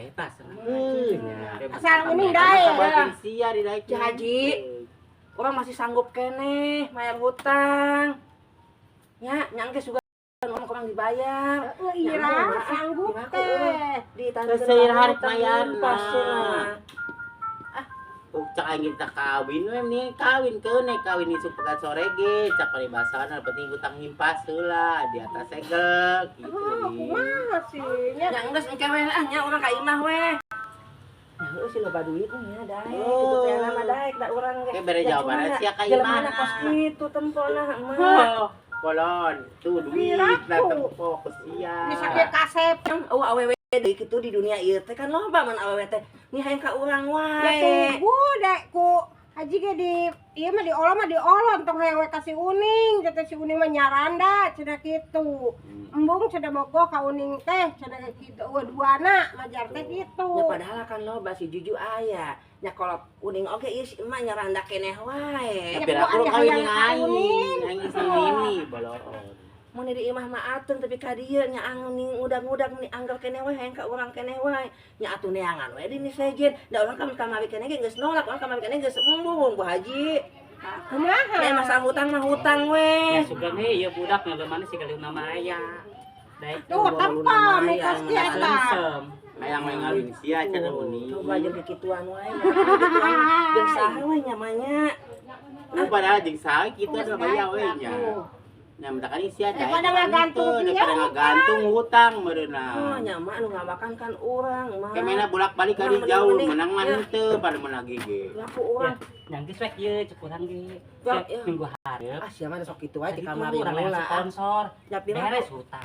Bebas nya. Asal Uning daek. Sabar sia di daek. Ki Haji. Urang masih sanggup keneh bayar hutang. Nya, nyangke suka urang kurang dibayar. Heeh, ira sanggup teh. Di Seueur harek mayarna. Cenah. Cak aing kita kawin we, mending kawin keun kawin isuk pegat sore ge, cak paribasana penting hutang himpas heula di atas segel gitu. Oh, kumaha sih nya? Nya geus, engke we lah nya, urang ka imah we. Nya heueuh sih, loba duit nya daek Oh. kitu teh nama daek da urang ge. Ke bere Ya, jawaban cuma sia ka jelema imahna. Kos kitu tempona mah. Oh, bolon tuh duit lah tempo ku sia. Ini sakit kasep. Oh, awewe deui kitu di dunia ieu teh kan loba, mun awewe teh ni hayang ka urang Ya wae. tunggu deh ku Haji ge di ieu mah diolon mah diolon, tong hayang we ka si Uning, cenah si Uning mah nyaranda cenah kitu. Embung cenah bogoh ka Uning teh cenah kitu. Eueuh duana majar teh kitu. Ya padahal kan loba, si Juju aya. Nya kolot Uning oge ieu, si emak nyaranda keneh wae. Tapi aku Ya, kawin hayang jeung ka aing, Uning. Aing geus nini bolon. Mun di imah mah ateun, tapi ka dieu nya ning udag-udag ni anggar keneh wae, hayang ka urang keneh wae. Nya atuh neangan we di sejen. Da urang kan kamari keneh ge geus nolak, urang kamari keneh geus embung, Bu Haji. Kumaha? Nya masalah hutang mah hutang we. Ya sugan we ieu budak ngaleuman si galeuh nama aya. Daek Tuh tempo mitos ki eta. Alengsem. Hayang we ngawin sia cenah Uning. Coba jeung kikituan wae. Nya kikituan jeung saha we nya mah nya. Lu padahal jeung saha kitu ada bayar we nya. Nya mentakan sia daek. Daripada ngagantung Henteu, dia daripada ngagantung hutang meureunna. Oh, nya mah anu ngawakan kan urang mah. Kemena bolak-balik kali Urang jauh mending-mending. menang mah Ya. henteu pada menang ge. Laku urang. Nyang geus we kieu cek urang ge. Ya, ya. Minggu hareup. Ah, sia mah sok kitu wae di Tadi kamari tuh urang mula. sponsor. Ya pira Beres hutang.